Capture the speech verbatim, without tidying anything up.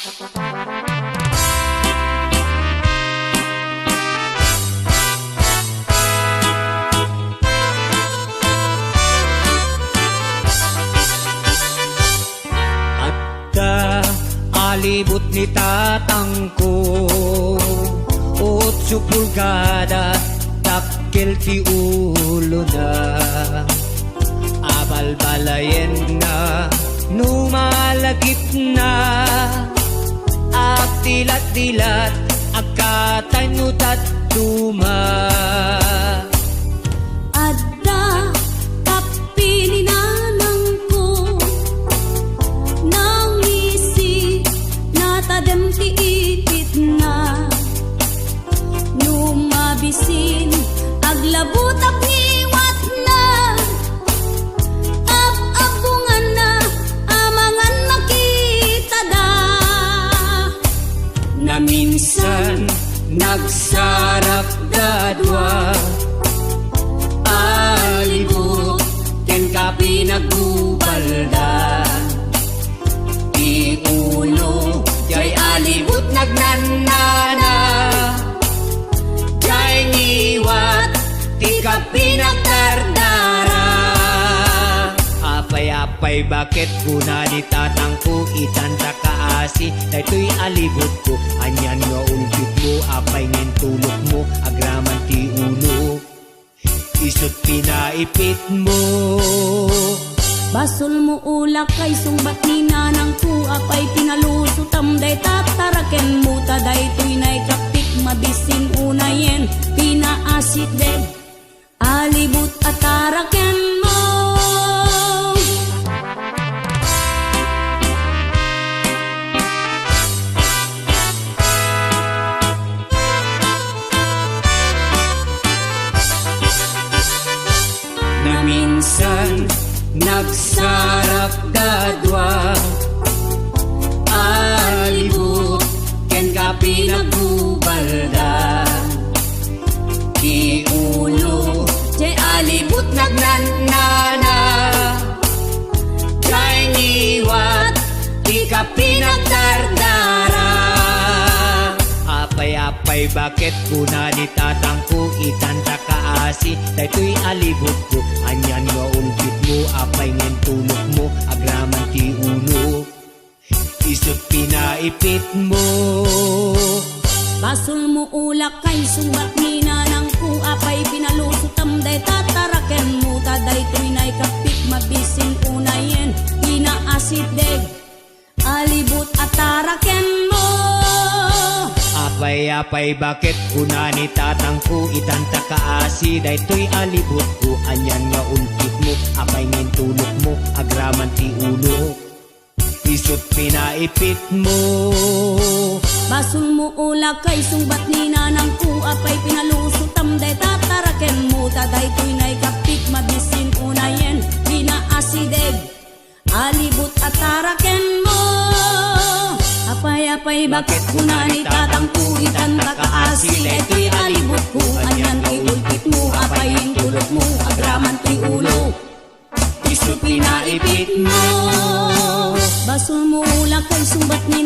Adda alibut ni tatangko, otso pulgada dakkel ti ulona. Abalbalayenna no malagipna, agdilatdilat, agkatay no dadduma. Adda tappi ni nanangko, nangisi, natadem ti ipitna. No mabisin, aglabut, agniwatna, ab-abbunganna, amangan makitada. Naminsan, nagsarap da dua, alibut ken kapinagbubalda. Ti ulo, jay alibut nagnannana, jay ngiwat, ti kapinagdardara. Apay, apay, baket kuna ni tatangko, itanta kaasi, daytoy alibutko, anian nga ulpitmo, apay ngem tulokmo, agraman ti ulo. Isut' pinaipitmo. Basolmo ulak kay sungbat ni nanangko, apay pinalusotam dayta tarakenmo, ta daytoy naikaptik mabisin unayen pinaasideg. Alibut a tarakenmo. Naminsan, nagsarap da dua, alibut ken kapinagbubalda. Ti ulo, jay alibut nagnannana, jay ngiwat, ti kapinagdardara. Apay, apay, baket kuna ni tatangko, itanta kaasi, daytoy alibutko, anian nga ulpitmo, apay ngem tulokmo, agraman ti ulo. Isut' pinaipitmo. Basolmo ulak kay sungbat ni nanangko, apay pinalusotam dayta tarakenmo, ta daytoy naikaptik mabisin unayen pinaasideg. Alibut a tarakenmo. Apay, apay, baket kuna ni tatangko, itanta kaasi, daytoy alibutko, anian nga ulpitmo, apay ngem tulokmo, agraman ti ulo. Isut' pinaipitmo. Basolmo ulak kay sungbat ni nanangko, apay pinalusotam dayta tarakenmo, ta daytoy naikaptik mabisin unayen pinaasideg. Alibut a tarakenmo. Apay, apay, baket kuna ni tatangko, itanta kaasi, daytoy alibutko, anian ti ulpitmo, apay ngem tulokmo, agraman ti ulo. Isut' pinaipitmo. Basolmo ulak kay sungbat ni